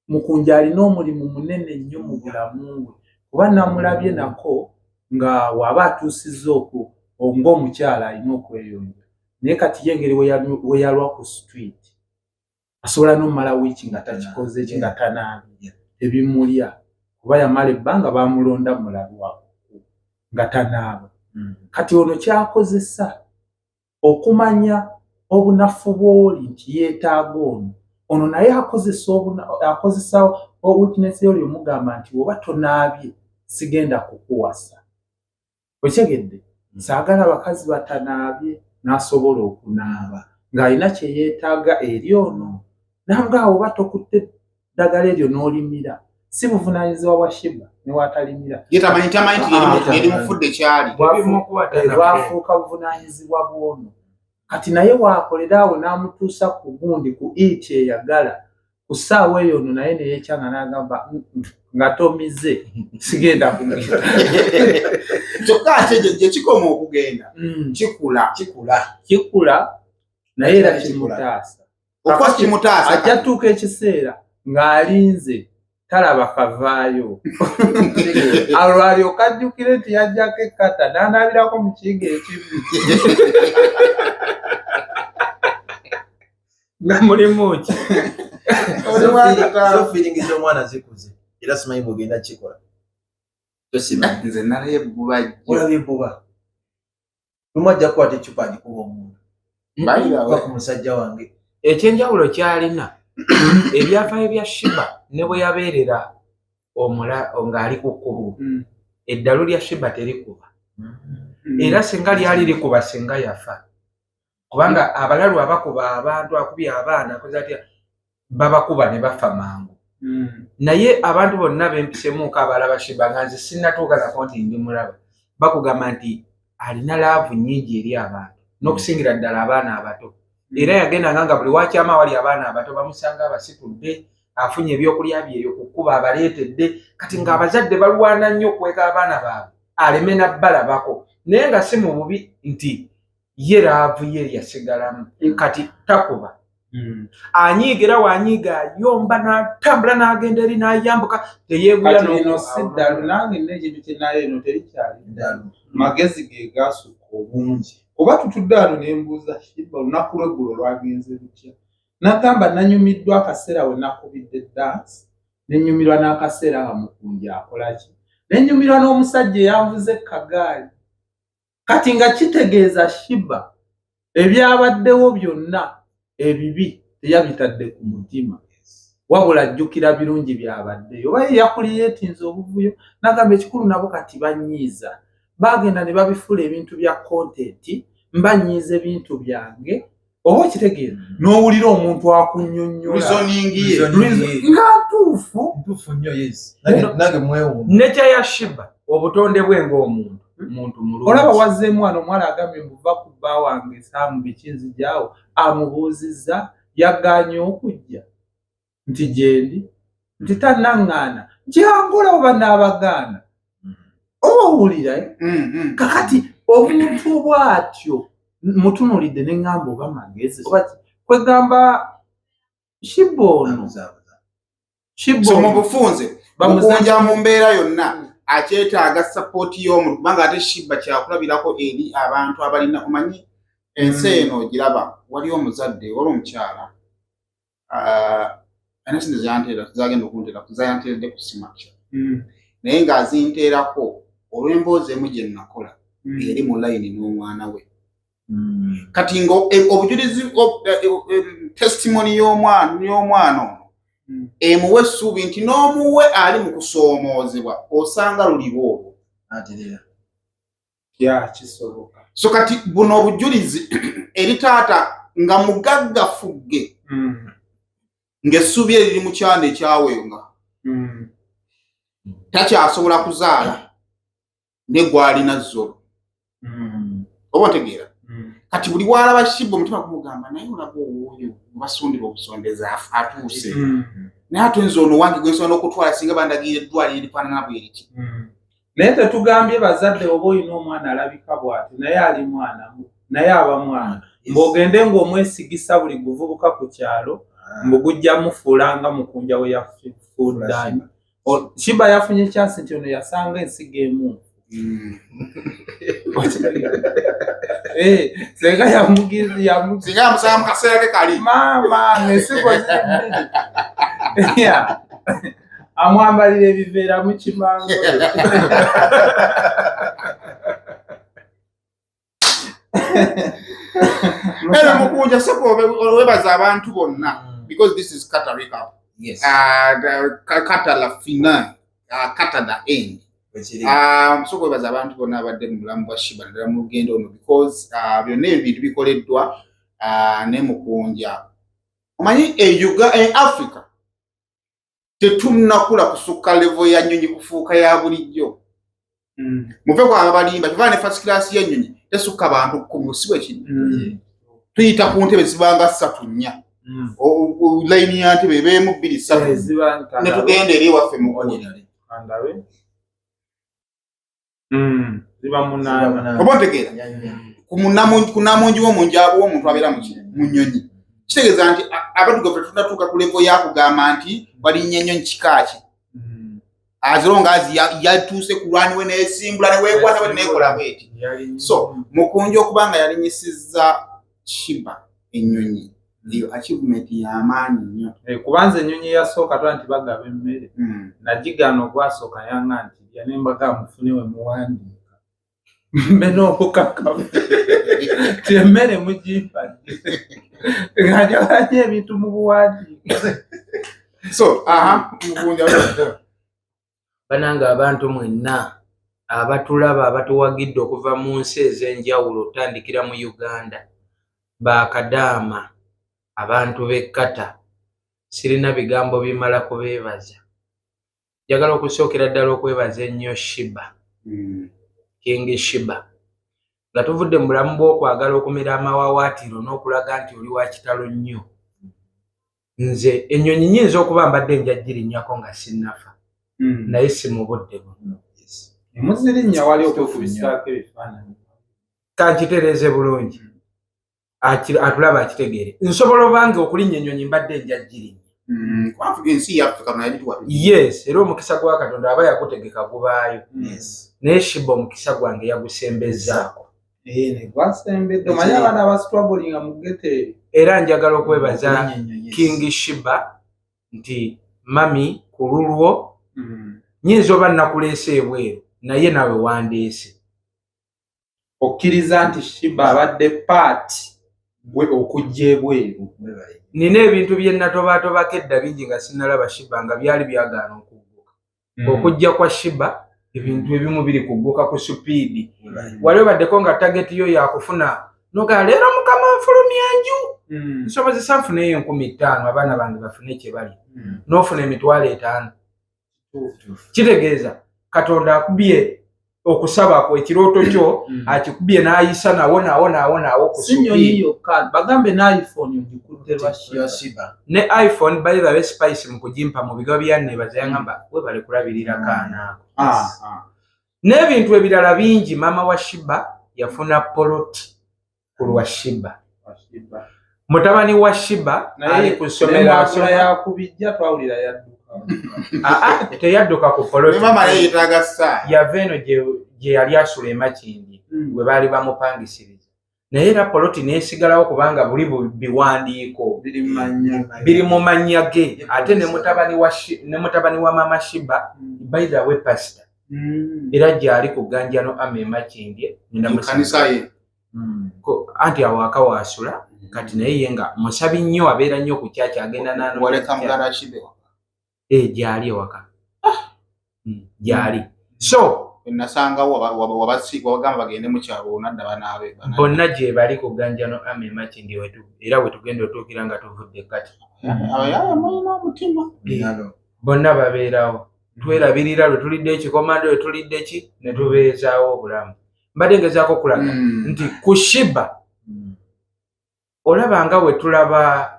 Mukunja alina omulimu munene nnyo mu bulamu bwe, kuba namulabye nako nga waba atuusizza oku ng'omukyala alina okweyonja, naye kati ye engeri we yalwa ku street asobola n'omumala wiiki nga takikoze eki nga tanaabye ebimulya, kuba yamala ebbanga bamulonda mulabi wakuku nga tanaaba. Kati ono kyakozesa okumanya obunafu bw'oli nti yeetaaga ono ono, naye akozesa weakness yoli omugamba nti oba tonaabye sigenda kukuwasa, okitegedde? Saagala bakazi batanaabye. N'asobola okunaaba ng'alina kye yeetaaga eri ono, nangaawo oba tokutte ddagala eryo n'olimira si buvunaanyizibwa bwa Sheebah newatalimira. Ye tamanyi nti erimufudde kyali. Bwafuuka buvunaanyizibwa bw'ono. Kati naye waakolera awo n'amutuusa ku gundi ku iti eyagala. Ku ssaawa eyo ono naye neyekyanga n'agamba, nga tomize sigenda kumira." Kyokka ate gye kikoma okugenda kikula. Kikula. Kikula, naye era kimutaasa. Okuba kimutaasa. Ajja tuuka ekiseera ng'alinze talaba kavaayo, alwo alyoka ajjukire nti yajjako ekkata n'anaabirako mu kiyigo ekimu. Nga mulimu ki? Zo feeling z'omwana zikuze, era simanyi bwogenda kikola, tosimanyi. Nze nalabye ebbuba jjo. Olabye ebbuba, lumu ajja kukwata eccupa agikuba omuntu. Bayirawe. Va ku musajja wange. Ekyenjawulo kyalina ebyafaayo bya Shiba ne bwe yabeerera omula ng'ali ku kkubo, eddalu lya Shiba terikuba, era singa lyali likuba singa yafa, kubanga abalalu abakuba abantu, akubye abaana, akoze atya, babakuba ne bafa mangu. Naye abantu bonna bempisemuuko abalaba Shiba nga nze sinnatuuka nako nti ndi mulaba, bakugamba nti alina love nnyingi eri abantu n'okusingira ddala abaana abato. Era yagendanga nga buli wakyama awali abaana abato bamusanga abasitudde, afunye ebyokulya byeyo ku kkuba abaleetedde. Kati ng'abazadde balwana nnyo okweka abaana baabwe aleme nabbalabako, naye nga si mu bubi nti ye love ye yasigalamu. Kati takuba, anyiiga, era wanyiiga ayomba n'atambula n'agenda eri n'ayambuka, teyeeguya. Kati lino si ddalu, nange nina ekintu kye nayo, eno terikyali ddalu, magezi ge gasukka obungi. Kuba tutudde wano ne mbuuza Shiba olunaku lw'eggulo lwagenze lutya, nagamba nanyumiddwa akaseera we nakubidde dance, nenyumirwa n'akaseera nga mukunja akola ki, nenyumirwa n'omusajja eyanvuze kagaali. Kati nga kitegeeza Shiba ebyabaddewo byonna ebibi teyabitadde ku mutima, wabula ajjukira birungi byabaddeyo. Oba ye yakuliyeetinze obuvuyo, nagamba ekikulu nabo kati banyiiza, bagenda ne babifuula ebintu bya content, mbanyiiza ebintu byange. Oba okitegeera, n'owulira omuntu akunnyonnyola Reasoning ye. Nga ntuufu. Ntuufu nnyo, yes. Nange mwewuunya. Nekya Shiba, obutonde bwe ng'omuntu, muntu mulungi. Olaba wazzeemu wano omuwala agambye mbuva ku bba wange saamu biki nzijaawo, amubuuzizza yagaanye okujja nti gyendi nti tannaŋŋaana jangola oba n'abagaana, oba owulira, eh? Kakati omuntu bw'atyo mutunulidde ne ŋŋamba oba magezi oba kwegamba Shiba ono. Abuzaabuza. Shiba So mu ono bufunze, mukunja mu mbeera yonna akyetaaga support y'omuntu, kubanga ate Shiba kyakulabirako eri abantu abalina. Omanyi ensi eno ogiraba, wali omuzadde, wali omukyala, alina sente zanteera, zagenda okunteera, zayanteeredde ku simakya, naye ng'azinteerako olw'emboozi emu gye nakola eri mu layini n'omwana we. Kati nga obujulizi, testimony y'omwana ono emuwa essuubi nti n'omuwe ali mu kusoomoozebwa osanga luliba olwo. Aterera. Ya, kisoboka. So kati buno obujulizi eri taata nga mugagga fugge, ng'essuubi eriri mu kyana ekyawenga, takyasobola kuzaala ne gwalina zolo, oba otegeera? Kati buli walaba Shiba omutima gumugamba, naye olaba owooyo basondera obusondeza atuuse, naye ate nze ono wange gwensobola n'okutwala singa bandagira eddwaliro erifaanana bwe riti. Naye tetugambye bazadde oba olina omwana alabika bw'ati naye ali mwana naye aba mwana, ng'ogende ng'omwesigisa buli guvubuka ku kyalo mbu gujja mufuula nga mukunja we yafuudde. Shiba yafunye chance nti ono yasanga ensigo emu. Eh, senga yamugizi yamugizi. Singa yamusanga mu kaseera ke kali. Maama, ensigo ziri bbiri. Yeah. Amwambalira ebiveera mu kimango. Era mukunja soko webaza abantu bonna, because this is Kata recap. Yes. Kata la final, Kata the end. Bwekiri. So kwebaza abantu bonna abadde mu bulamu bwa Shiba, naddala mu lugendo luno, because byonna ebintu bikoleddwa ne mukunja. Omanyi e Africa tetunnakula kusukka level ya nnyonyi kufuuka ya bulijjo. Muve ku ababalimba, kiva ne first class y'ennyonyi tesukka bantu 10, si bwe kiri? Tuyita ku ntebe zibanga ssatu nnya. Layini ya ntebe ebeemu bbiri ssatu ne tugenda eri ewaffe mu oba ontegeera ku namungi w'omungi w'omuntu abeera mu nnyonyi kitegeeza nti abaddugavu tetunnatuuka ku level yakugamba nti walinnya ennyonyi kika ki as long as yatuuse ku lwaniwe nesimbula neweekwata bwe neekola bweti. So Mukunja okuba nga yalinyisizza Sheebah ennyonyi, eyo achievement y'amaanyi nnyo. Kubanza ennyonyi eyasooka twa nti bagaba emmere, nagigaana. Ogwasooka yanga nti lya, nembaga mufune we muwandiika mbe n'obukakafu ti emmere mugimpadde, nga njagala nnyo ebintu mu buwandiike. So aha, Mukunja. Banange, abantu mwenna abatulaba, abatuwagidde okuva mu nsi ez'enjawulo, otandikira mu Uganda, bakadaama, abantu b'ekkata, sirina bigambo bimala kubeebaza. Njagala okusookera ddala okwebaza ennyo Sheebah, King Sheebah, nga tuvudde mu bulamu bw'okwagala okumera amawawaatiro n'okulaga nti oli wa kitalo nnyo. Nze ennyonyi nyinza okuba mbadde njagirinnyako nga sinnafa, naye si mu budde buno. Emuzirinnya wali okukubisaako ebifaananyi. Kankitereeze bulungi, atulaba akitegeere. Nsobola obange okulinnya ennyonyi mbadde njagirinnya. Kubanga ensi yaffe Katonda yagituwa. Yes, era omukisa gwa Katonda aba yagutegeka gubaayo, naye Sheebah omukisa gwange yagusembezzaako. Gwasembedde, omanyi abaana abastrugglinga mu ghetto eyo. Era njagala okwebaza King Sheebah nti mami, ku lulwo nyinza oba nakuleese ebweru, naye nawe wandeese. Okkiriza nti Sheebah abadde part gwe okujja ebweru? Nina ebintu bye natobaatobako edda bingi nga sinnalaba Sheebah, nga byali byagaana okugguka. Okujja kwa Sheebah, ebintu ebimu biri kugguka ku speed. Wali obaddeko nga target yo yakufuna noga leero, Mukama nfulumya enju, nsobozesa nfuneyo 5000, abaana bange bafune kye bali, n'ofuna 50,000, kitegeeza Katonda akubye okusaba kwo, ekirooto kyo akikubye n'ayisa nawo nawo nawo nawo ku Si nyonyi speed. yokka, bagambe ne iPhone ogikudde lwa Sheebah. Ne iPhone, by the way, Spice mu kugimpa mu bigo byanneebaza yangamba webale kulabirira kaana ako n'ebintu ebirala bingi. Maama wa Sheebah yafuna poloti ku lwa Sheebah. Mutabani wa Sheebah ali ku ssomero asoma. Yakubijja, twawulira yadduka. Aa, teyadduka ku poloti. Ne maama naye yeetaaga saa. Yava eno gye yali asula emakindi gwe baali bamupangisiriza, naye era poloti neesigalawo kubanga buli biwandiiko biri mu mannya. Biri mu mannya ge. Ate ne mutabani wa mama Sheebah, by the way, pastor, era gyali ku Ganjano ama emakindye. Mu kanisa ye. Anti awo aka waasula kati, naye ye nga musabi nnyo, abeera nnyo ku kyaki, agenda n'anoonya Waleka ku muganda wa Sheebah. Eh, gyali ewaka. Gyali so Nasangawo wabagamba bagende mu kyalo, onadda banaabe. Bonna gye bali ku Ganjano ama emakindi, era wetugenda otuukira nga tuvudde kati. Abayaya mulina omutima. Bonna babeerawo, twerabirira lwe tulidde ekikomando, lwe tulidde ki, ne tubeezaawo obulamu. Mbadde ngezaako okulaga nti ku Sheebah olaba nga bwe tulaba,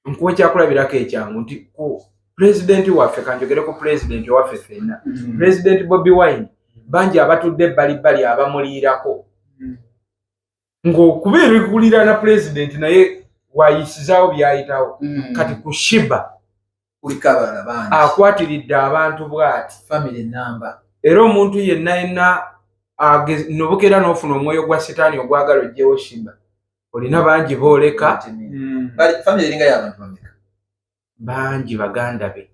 nkuwa ekyakulabirako ekyangu nti ku pulezidenti waffe, kanjogere ku pulezidenti waffe ffenna, Pulezidenti Bobi Wine, bangi abatudde ebbalibbali abamuliirako ng'okuba ebikulira na pulezidenti, naye wayisizaawo byayitawo. Kati ku Sheebah Kuliko abalala bangi. Akwatiridde abantu bw'ati. Family namba. Era omuntu yenna yenna nobukeera n'ofuna omwoyo gwa sitaani ogwagala oggyewo Sheebah, olina bangi booleka. Family eringa y'abantu bameka? Bangi, baganda be.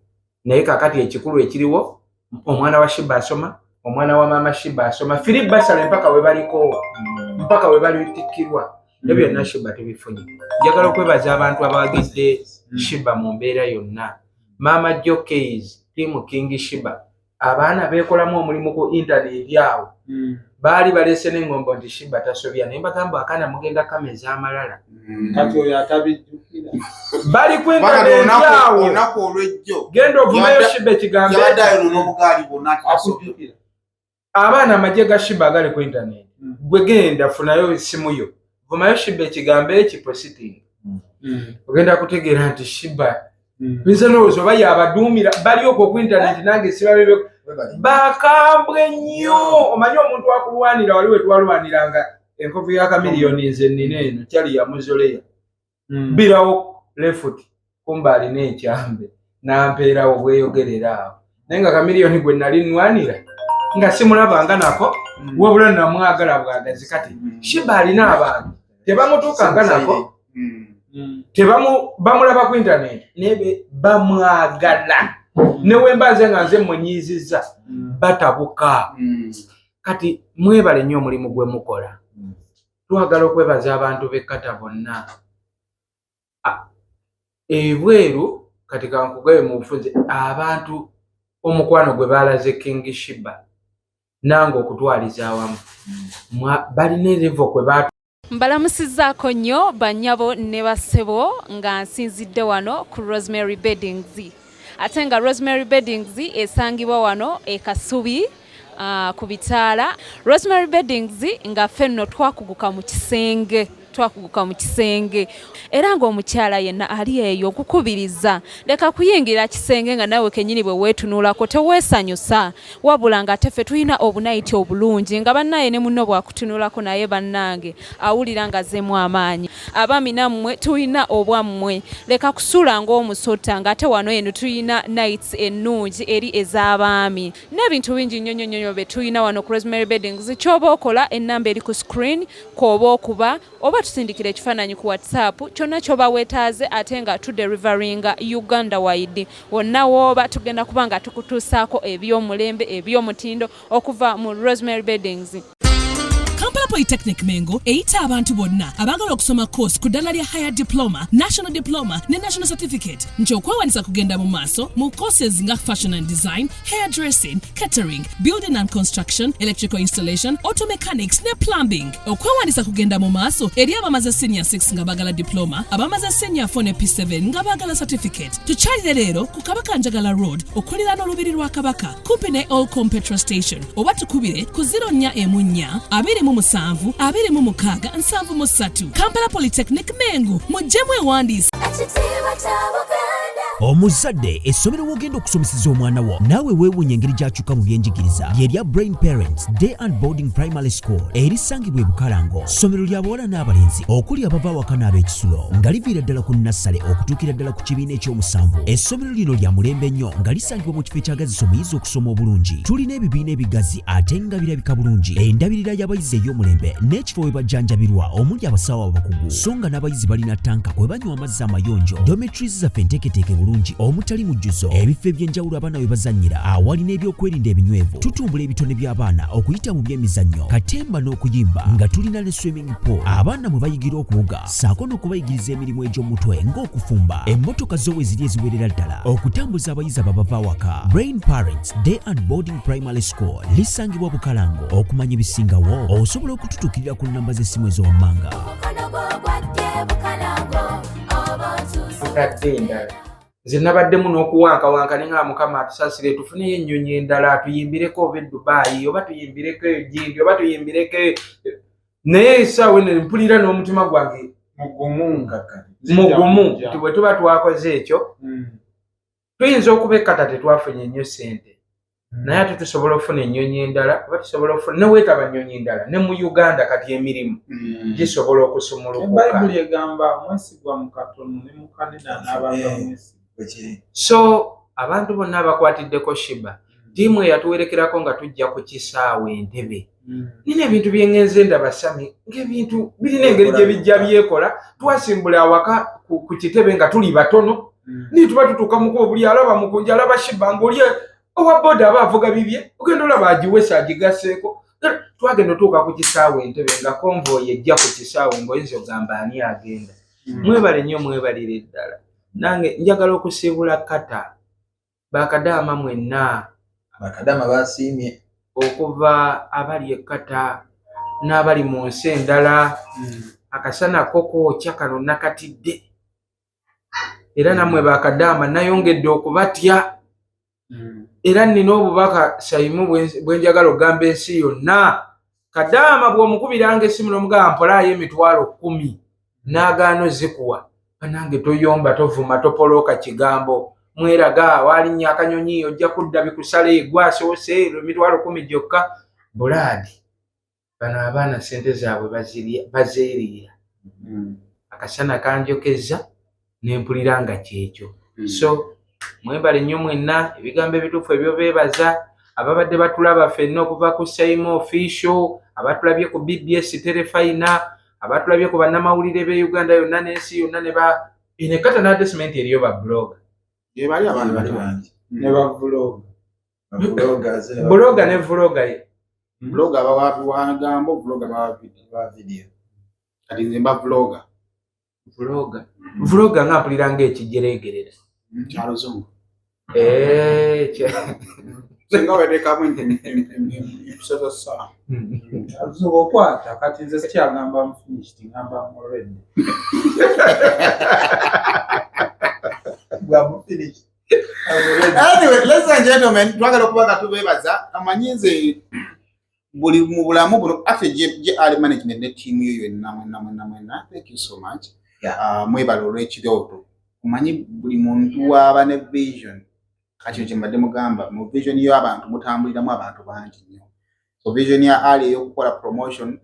Naye kakati ekikulu ekiriwo, omwana wa Sheebah asoma, omwana wa maama Sheebah asoma, free bursary mpaka we balikoowa, mpaka we balitikkirwa. Ebyo byonna Sheebah tubifunye. Njagala okwebaza abantu abawagidde Sheebah mu mbeera yonna. Maama Jokes, team King Sheebah, abaana beekolamu omulimu ku intaneti awo, baali baleese n'engombo nti Sheebah tasobya, naye mbagamba akaana mugenda kameza amalala. Kati oyo atabijjukira. Bali ku intaneti awo. Olunaku olwejjo genda ovumeyo Sheebah ekigambo. Yabadde ayonoona obugaali bwonna ati tasobya. Akujjukira. Abaana, amagye ga Sheebah agali ku intaneti, gwe genda funayo esimu yo, vumayo Sheebah ekigambo eki positing. Ogenda kutegeera nti Sheebah nze ndowooza oba yabaduumira bali okwo ku intaneti, nange sibabebe. Bakambwe nnyo. Omanyi omuntu akulwanira, wali we twalwaniranga enkovu ya Chameleone, nze nnina eno kyali yamuzoleya birawo left, kumba alina ekyambe nampeerawo bweyogerera awo, naye nga Chameleone gwe nali nnwanira nga simulabanga nako, wabula namwagala bwagazi. Kati Sheebah alina abantu tebamutuukanga nako, tebamu bamulaba ku intaneti naye bamwagala, ne wemba nze nga nze munyiizizza batabuka. Kati mwebale nnyo omulimu gwe mukola. Twagala okwebaza abantu b'e Qatar bonna ebweru. Kati kankugabe mu bufunze, abantu omukwano gwe balaze King Sheebah nange okutwaliza awamu balina level kwe batu. Mbalamusizzaako nnyo bannyabo ne bassebo, nga nsinzidde wano ku Rosemary Beddings, ate nga Rosemary Beddings esangibwa wano e Kasubi ku bitaala. Rosemary Beddings nga ffe nno twakuguka mu kisenge, twakuguka mu kisenge, era ng'omukyala yenna ali eyo nkukubiriza, leka kuyingira kisenge nga naawe kennyini bwe weetunulako teweesanyusa, wabula ng'ate ffe tulina obunayiti obulungi nga bannaye ne munno bwakutunulako naye bannange awulira nga azzeemu amaanyi. Abaami nammwe tulina obwammwe, leka kusula ng'omusota, ng'ate wano eno tulina nights ennungi eri ez'abaami n'ebintu bingi nnyo nnyo nnyo bye tulina wano ku Rosemary Beddings. Ky'oba okola, ennamba eri ku screen kw'oba okuba oba tusindikira ekifaananyi ku WhatsApp, kyonna ky'oba weetaaze, ate nga tudeliveringa Uganda wide. Wonna wooba tugenda kuba nga tukutuusaako ebyomulembe eby'omutindo okuva mu Rosemary Beddings. Kampala Polytechnic Mengo eyita abantu bonna abaagala okusoma course ku ddala lya higher diploma, national diploma ne national certificate nti okwewandiisa kugenda mu maaso mu courses nga fashion and design, hair dressing, catering, building and construction, electrical installation, auto mechanics ne plumbing. Okwewandiisa kugenda mu maaso eri abamaze senior 6 nga baagala diploma, abamaze senior 4 ne P7 nga baagala certificate. Tukyalire leero ku Kabaka Njagala Road okuliraana olubiri lwa Kabaka, kumpi ne Olcom petrol station, oba tukubire ku 04 27 26 73. Kampala Polytechnic Mengo, mujje mwewandiise. Omuzadde, essomero w'ogenda okusomeseza omwana wo naawe weewuunya engeri gy'akyuka mu byenjigiriza lyerya Brain Parents Day and Boarding Primary School erisangibwa e Bukalango. Ssomero lya bawala n'abalenzi okuli abava awaka n'ab'ekisulo, nga liviira ddala ku nassale okutuukira ddala ku kibiina ekyomusanvu. Essomero lino lya mulembe nnyo nga lisangibwa mu kifo ekyagazisa omuyizi okusoma obulungi. Tulina ebibiina ebigazi ate nga birabika bulungi, endabirira y'abayizi ey'omulembe, n'ekifo we bajjanjabirwa omuli abasawo abakugu, so nga n'abayizi balina tanka kwe banywa amazzi amayonjo. Dormitories zaffe enteeketeeke bulungi omutali mujjuzo, ebifo eby'enjawulo abaana we bazannyira, awali n'ebyokwerinda ebinywevu. Tutumbula ebitone by'abaana okuyita mu by'emizannyo, katemba n'okuyimba, nga tulina ne swimming pool abaana mwe bayigira okuwuga, ssaako n'okubayigiriza emirimu egy'omutwe ng'okufumba. Emmotoka zo we ziri eziwerera ddala okutambuza abayizi ababava awaka. Brain Parents Day and Boarding Primary School lisangibwa Bukalango. Okumanya ebisingawo osobola okututuukirira ku nnamba z'essimu ezowammanga. Tutadde endala, nze nabaddemu n'okuwankawanka ne nga Mukama atusasire tufuneyo ennyonyi endala tuyimbireko oba e Dubayi oba tuyimbireko egindi oba tuyimbireko, naye essaawa eno mpulira n'omutima gwange mugumu. Mugumu nti bwe tuba twakoze ekyo, tuyinza okuba e Qatar tetwafunye nnyo ssente, naye ate tusobola okufuna ennyonyi endala oba tusobola okufuna neweetaba nnyonyi endala ne mu Uganda. Kati emirimu gisobola okusumulukuka. Bayibuli egamba mwesigwa mu katono ne mu kanene anaabanga mwesigwa. Bwekiri. So abantu bonna abakwatiddeko Sheebah, ttiimu eyatuwerekerako nga tujja ku kisaawe Entebe, nina ebintu byengenze ndaba Sami ng'ebintu birina engeri gye bijja byekola. Twasimbula awaka ku kitebe nga tuli batono, naye tuba tutuuka mukubo, buli alaba Mukunja, alaba Sheebah, ng'oli owa boda aba avuga bibye, ogenda olaba agiwesa agigaseeko. Twagenda otuuka ku kisaawe Entebe nga convoy ejja ku kisaawe, ng'oyinza okugamba ani agenda. Mwebale nnyo, mwebalire ddala. Nange njagala okusiibula Qatar bakadaama mwenna. Bakadaama basiimye. Okuva abali e Qatar n'abali mu nsi endala, akasana ko kookya kano nakatidde, era nammwe bakadaama nayongedde okubatya. Era nina obubaka Saimu bwe njagala okugamba ensi yonna. Kadaama bw'omukubiranga essimu n'omugamba mpolaayo 100,000 n'agaana ozikuwa. Banange, toyomba, tovuma, topolooka kigambo, mweraga walinnya akanyonyi, ojja kudda bikusale, gwasoose 100,000 gyokka. Bulaadi bano abaana sente zaabwe bazeeriira. Akasana kanjokeza nempulira nga kyekyo. So mwebale nnyo mwenna, ebigambo ebituufu ebyo beebaza ababadde batulaba ffenna, okuva ku Saimo Official, abatulabye ku BBS Terefayina, abatulabye ku bannamawulire b'e Uganda yonna n'ensi yonna, ne ba eno ekata n'ate simenti eriyo ba blog. Gyebali abantu Bali bangi. Bangi. Ne ba vlog. Ba-vloggers ne Blogger ne vlogger ye. Blogger bawa bigambo, vlogger bawa video. Ba video. Kati nze mba vlogger. Vlogger, vlogger nga mpulira ng'ekijeregerera. Kyaluzungu. Eh, Singa weteekamu empisa za ssaawa. Azuba okwata kati nze sikyagamba I'm finished, ngamba I'm already. Bwa finished. I'm ready. Anyway, ladies and gentlemen, twagala okuba nga tubeebaza. Amanyi nze buli mu bulamu buno, actually J Ali management ne team yo yonna, mwenna mwenna mwenna, thank you so much. Mwebale olw'ekirooto. Omanyi buli muntu waaba ne vision, kati kye mbadde mugamba, mu vision y'abantu mutambuliramu abantu bangi nnyo. So vision ya Ali ey'okukola promotion,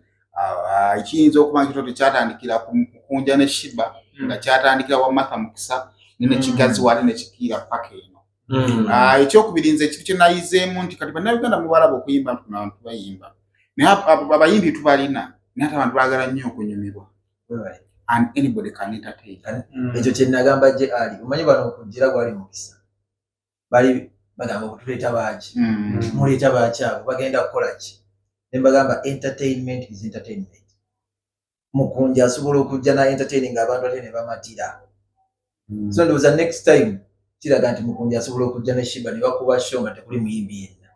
ekiyinza okuba nti kito tekyatandikira ku Mukunja ne Shiba, nga kyatandikira wa Martha Mukisa ne nekigaziwa ate nekikiira paka eno. Ekyokubiri, nze ekintu kye nayizeemu nti kati Bannayuganda mubalaba okuyimba nti abantu bayimba, naye abayimbi tubalina, naye ate abantu baagala nnyo okunyumirwa Webale. and anybody can entertain. Ekyo kye nagamba gye Ali, omanyi bano okujjira gwali mukisa, bali bagamba okutuleeta baaki, muleeta baaki, abo bagenda kukola ki? Ne mbagamba entertainment is entertainment. Mukunja asobola okujja na entertaining abantu ate ne bamatira. So ndowooza next time kiraga nti Mukunja asobola okujja ne Shiba ne bakuba show nga tekuli muyimbi yenna,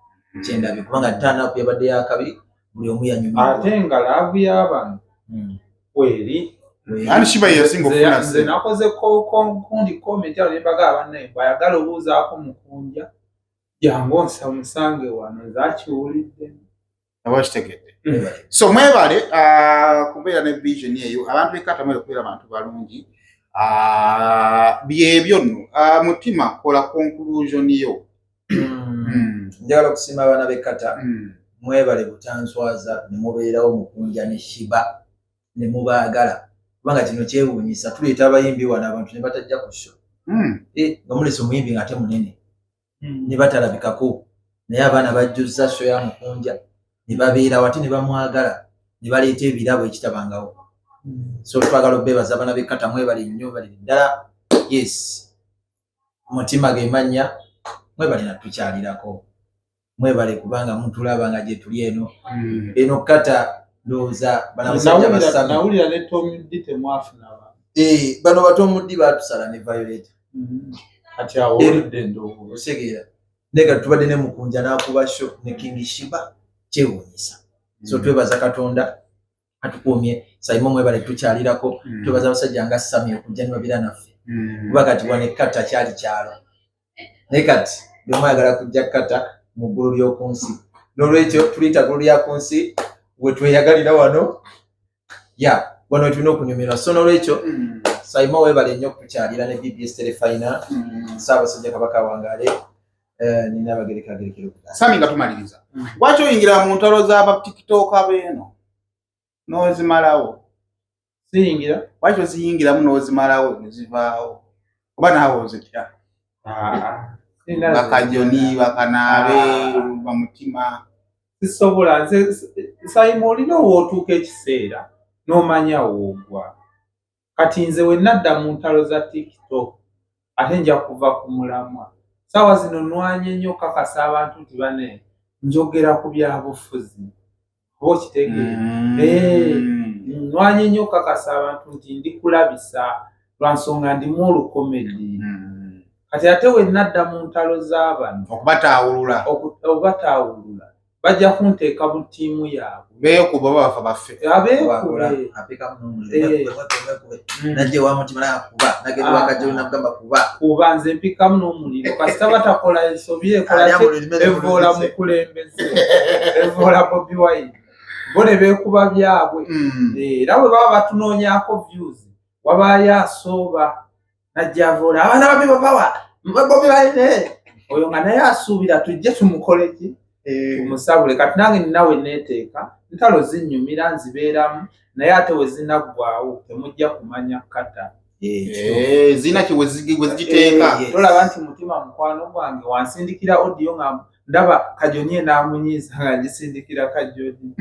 kyendabye, kubanga turn-up yabadde yakabiri, buli omu yanyumirwa. Ate nga love y'abantu kweri. Ani Shiba ye yasinga okufuna Nze ssente? nakoze kundi comment awo ne mbagamba, bannaye, bw'ayagala obuuzaako Mukunja, jangu onsa musange wano, nze akiwulidde. Aba kitegedde. So mwebale kubeera ne vision eyo. Abantu bekata mwebale kubeera bantu balungi. Byebyo nno. Mutima, kola conclusion yo. Njagala okusiima abaana b'ekkata. Mwebale butanswaza ne mubeerawo Mukunja ne Shiba ne mubaagala, kubanga kino kyewuunyisa, tuleeta abayimbi wano abantu ne batajja ku show. Eh, nga mulese omuyimbi ng'ate munene ne batalabikako, naye abaana bajjuzza show ya Mukunja ne babeerawo ate ne bamwagala ne baleeta ebirabo ekitabangawo. So twagala obeebaza abaana b'ekkata, mwebale nnyo, balire ddala. Yes, mutima ge mannya, mwebale natukyalirako, mwebale kubanga mutulaba nga gye tuli eno. Eno kata ndowooza bano abasajja basami. Nawulira ne Tom D temwafuna ba. Eh, bano batomuddi batusala ne Violeta. Kati awo owulidde endowooza. Osegeera, naye kati tubadde ne Mukunja n'akuba show ne King Shiba, kyewuunyisa. So twebaza Katonda atukuumye. Saimo, mwebale tukyalirako. Twebaza abasajja nga Sami okujja ne babeera naffe, kuba kati wano ekkata kyali kyalo, naye kati bwe mwayagala kujja kkata mu ggulu ly'oku nsi. N'olwekyo tuliyita ggulu lya ku nsi, we tweyagalira wano, ya wano we tulina okunyumirwa. So n'olwekyo Saimo, weebale nnyo okutukyalira ne BBS Terefayina. Ssaabasajja Kabaka wangaale. Eh, nina abagereka agerekera okugamba. Sami, nga tumaliriza, lwaki oyingira mu ntalo z'abatikitoka beeno n'ozimalawo? Siyingira. Lwaki oziyingiramu n'ozimalawo nezivaawo, oba naawe ozitya? Ah, sirina. Bakajoni bakanaabe Ah. bamutima. Sisobola nze. Saimo, olina owootuuka ekiseera n'omanya woogwa. Kati nze we nadda mu ntalo za TikTok, ate nja kuva ku mulamwa. Saawa zino nwanye nnyo kakasa abantu nti bane njogera ku byabufuzi, oba okitegeera? Eh, nwanye nnyo kakasa abantu nti ndi kulabisa lwa nsonga ndimu olukomedi. Kati ate we nadda mu ntalo z'abano okubataawulula. Obataawulula, bajja kunteeka mu ttiimu yaabwe. Beekuba bafa baffe. Abeekube. Apekamu Eh. n'omuliro, najja ewa mutima nakuba, nagenda Ah. wakajjo nagamba kuba. Kuba nze mpikamu n'omuliro kasita batakola ensobi ekola. Ali amuliro, Evoola mukulembeze, evoola Bobi Wine, bo ne beekuba byabwe. Eh, era bwe baba batunoonyaako views, Wabaayo asooba najja avoola abaana babi babawa bobi balina oyo nga naye asuubira tujje tumukole ki, tumusabule. Kati nange ninawe neeteeka ntalo zinnyumira, nzibeeramu, naye ate we zinaggwawo temujja kumanya kata. Zirina ki wezigiteeka. Tolaba nti mutima mukwano gwange wansindikira audio nga ndaba Kajoni enaamunyiiza nga ngisindikira Kajoni.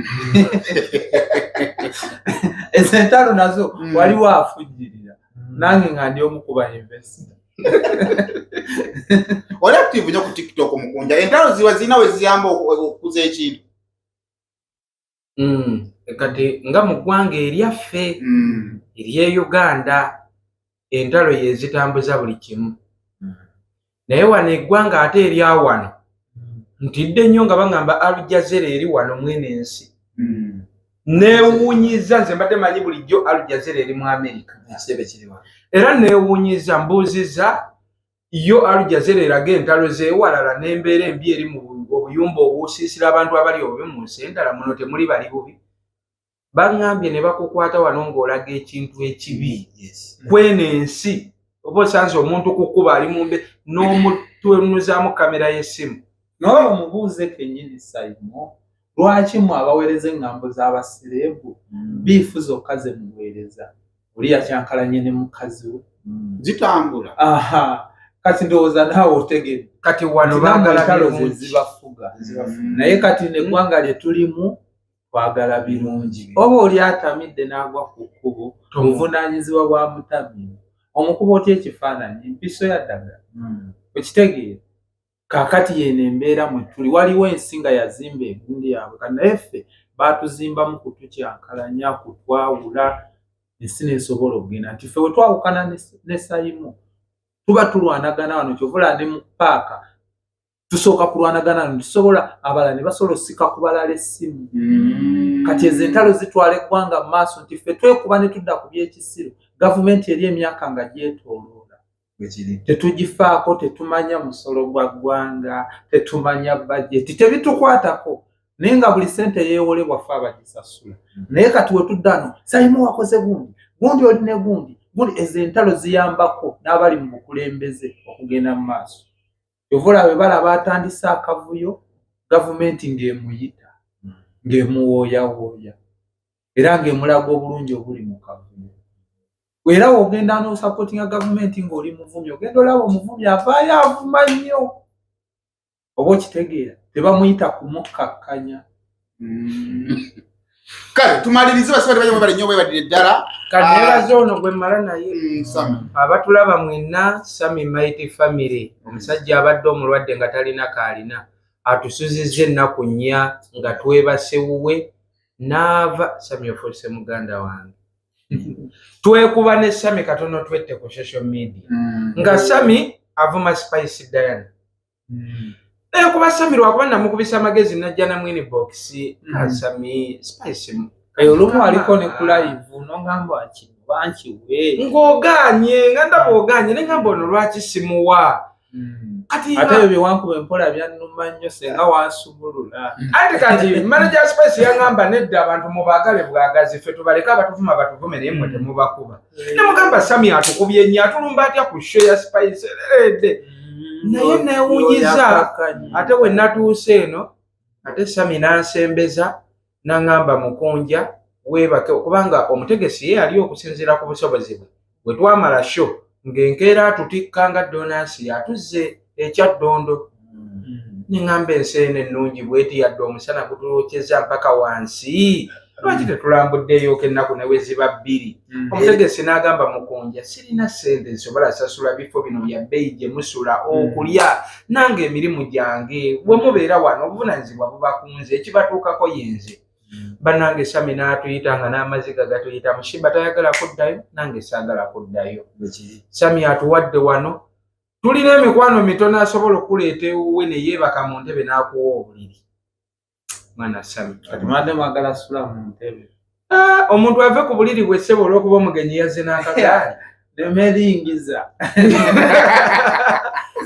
Ezo entalo nazo waliwo afujjirira, nange nga ndi omu kuba investor. Oli active nnyo ku TikTok, Mukunja. Entalo ziba zirina we ziyamba okukuza ekintu? Kati nga mu ggwanga eryaffe ery'e Uganda, entalo yezitambuza buli kimu, naye wano eggwanga ate erya wano ntidde nnyo nga baŋŋamba Al Jazeera eri wano mwene ensi. Neewuunyiza, nze mbadde manyi bulijjo Al Jazeera eri mu America. Ekitebe kiriwa? Era neewuunyiza, mbuuziza yo Al Jazeera eraga entalo z'ewalala n'embeera embi eri mu obuyumba obusiisira abantu abali obubi mu nsi endala. Muno temuli bali bubi, baŋŋambye ne bakukwata wano ng'olaga ekintu ekibi kweno ensi, oba osanze omuntu ku kkuba ali mumbe n'omutunuzaamu kamera y'essimu. Naye omubuuze kennyini, Saimo, lwaki mwe abaweereza eŋŋambo z'abasereebu beef zokka ze muweereza? Oli yakyankalanye ne mukazi we. Zitambula. Aha, kati ndowooza naawe otegedde. Kati wano nti nammwe baagala entalo ze birungi. zibafuga, naye kati neggwanga lye tulimu twagala birungi. Oba oli atamidde n'agwa ku kkubo, buvunaanyizibwa bwa mutamiivu. Omukuba otya ekifaananyi? Empiso ya ddagala, okitegeera? Kaakati yeno embeera mwe tuli. Waliwo ensi nga yazimba egundi yaabwe, kati naye ffe baatuzimbamu kutukyankalanya, kutwawula, ensi nesobola okugenda nti ffe we twawukana ne Sayimu tuba tulwanagana wano. Kyova olaba ne mu paaka tusooka kulwanagana wano, tusobola abalala ne basobola osika ku balala essimu. Kati ezo entalo zitwala eggwanga mu maaso, nti ffe twekuba ne tudda ku byekisiru. Gavumenti eri emyaka nga gyetooloola tetugifaako, tetumanya musolo gwa ggwanga, tetumanya bajeti, tebitukwatako, naye nga buli sente yeewolebwa ffe abagisasula. Naye kati wetudda no Sayimu wakoze gundi gundi, oli ne gundi gundi, ezo entalo ziyambako n'abali mu bukulembeze okugenda mu maaso. Kyova olaba bwe balaba atandise akavuyo, gavumenti ng'emuyita, ng'emuwooyawooya, era ng'emulaga obulungi obuli mu kavuyo. Era wogenda n'osupportinga gavumenti ng'oli muvumi, ogenda olaba omuvumi avaayo avuma nnyo, oba okitegeera, tebamuyita kumukkakkanya. Kale tumalirize, basibali bayo mwebale nnyo, mwebalire ddala. Kaneebaza ono gwe mmala naye. Sami. Abatulaba mwenna, Sami Mighty Family, omusajja abadde omulwadde nga talina kaalina, atusuzizza ennaku 4 nga twebase wuwe n'ava. Sami, ofuuse muganda wange. Twekuba ne Sami katono twette ku social media nga Sami avuma Spice Diana, naye kuba Sami lwakuba namukubisa amagezi najja namw inbox. Sami, Spice Olumu aliko ne ku live nogamba kino bankiwe. Ng'ogaanye, nga ndaba ogaanye, ne ngamba ono lwaki simuwa kati. Ate ebyo byewankuba empola byannuma nnyo, senga wansumulula. Anti kati manager Spice yaŋŋamba, nedda, abantu mubaagale bwagazi, ffe tubaleke, abatuvuma batuvume, naye mmwe temubakuba. Nemugamba Sami atukubye nnyo, atulumba atya ku show ya Spice ereredde? Naye neewunyiza, ate we natuuse eno, ate Sami n'ansembeza n'aŋŋamba, Mukunja weebake, kubanga omutegesi ye yali okusinziira ku busobozi bwe. Bwe twamala show ng'enkeera atutikka nga donansi atuzze ekyaddondo. Neŋŋamba ensi eno ennungi bweti, yadde omusana gutwokyeza mpaka wansi, lwaki tetulambuddeeyoko ennaku ne we ziba 2? Omutegesi n'agamba, Mukunja, sirina ssente nsobola sasula bifo bino bya bbeeyi gye musula, okulya, nange emirimu gyange, bwe mubeera wano obuvunaanyizibwa buba ku nze, ekibatuukako yenze. Bannange, Sami n'atuyita nga n'amaziga gatuyita. Mushiba tayagala kuddayo, nange saagala kuddayo. Sami atuwadde wano, tulina emikwano mitono asobola okuleeta ewuwe ne yeebaka mu ntebe n'akuwa obuliri. Mwana Sami. Kati mwadde mwagala sula mu ntebe? Ah, omuntu ave ku buliri bwe ssebo olw'okuba omugenyi yazze n'akagaali. Nemeringiza.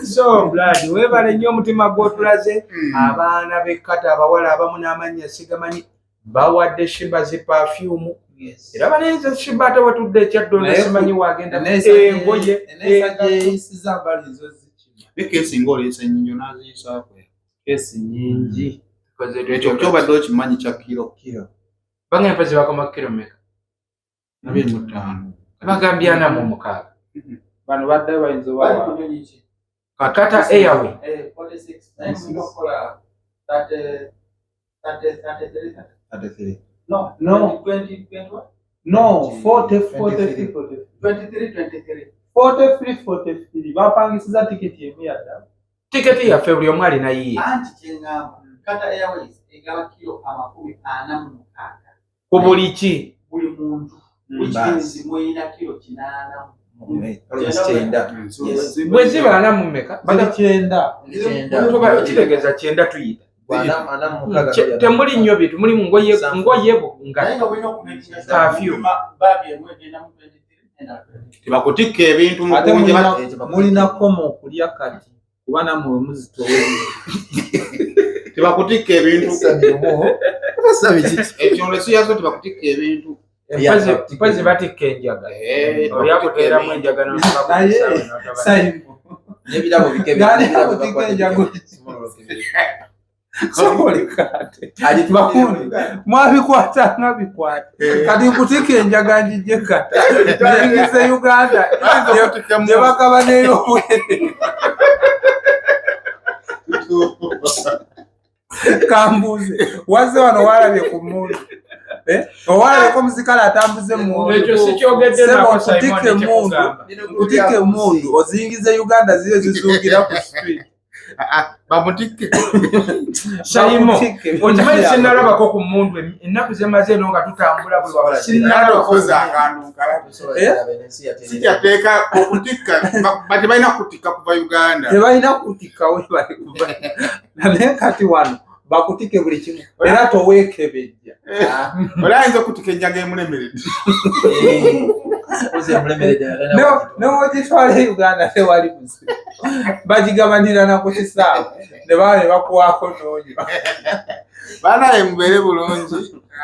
So blood, weebale nnyo omutima gw'otulaze. Abaana b'ekkata, abawala abamu n'amannya sigamanyi, bawadde Shiba zi perfume. Era banenze Sheebah ate wetudde ekyaddondo Naye simanyi wagenda engoye eneyisiza mbali zo zikima Ne keesi ng'oleese ennyinyo n'aziyisaako. Kesi nyingi. Ekyo kyobadde okimanyi kya kiro. Kiro. Bagenda mpozi bakoma kiro meka? 25. Bagambye 46. Bano baddayo bayinza Bali oba ku nyonyi ki? Qatar Airway. 46. Naye mulina okukola 30, 30, 33, 33. No, No. 20, 21? No, 40, 43, 43. 23, 23. 43, 43. Bapangisiza tiketi emu yadda. Tiketi yaffe buli omu alina yiye. Anti kye ŋŋamba, Qatar Airways egaba kiro 46. Ku buli ki? Buli muntu. Which Basi. means mulina kiro 80. Almost 90. Yes. Bwe ziba 40 mmeka? Bali 90. 90. Kitegeeza 90 tuyita. 46. Temuli nnyo bintu, mulimu ngoye ngoye nga Naye nga mulina okumakinga sure Curfew. mupima baagi emu egenda mu 23 endala 23. Tebakutikka ebintu Ate mukunja. mulina koma okulya kati kuba nammwe muzitowa. Tebakutikka ebintu. Sabi kiki? Ekyo lwesiyazo tebakutikka ebintu. Mpozi batikka enjaga. Oli akuteeramu enjaga Naye, Simon. N'ebirabo bike. Nani akutikka enjaga? Soboleka ate. Bakundi, mwabikwatanga bikwate. Kati nkutika enjaga njijje kata. Nnyingize Uganda. Gye bagaba n'ey'obwereere. Kambuuze, wazze wano walabye ku mmundu. Eh? Owalabyeko omusirikale atambuza emmundu. Ekyo sikyogedde Ssebo, nako, nkutika Simon, emmundu, kyekugamba. nkutika emmundu oziyingize Uganda zibe zizungira ku street. Bamutikke. Saimo, Bakutikke. okimanyi sinnalabako ku mmundu ennaku ze maze eno nga tutambula buli wamu. Sinnalabako. Koza akantu nkalabe. Sikyateeka okutikka tebalina kutikka kuva Uganda. Tebalina kutikka we bali kuva. Naye kati wano bakutike buli kimu era toweekebejja. Oli ayinza okutikka enjaga emulemeredde. Newogitwala e Uganda tewali buzibu, bagigabanira na ku kisaawe ne baba ne bakuwaako n'onywa. Banaye mubeere bulungi.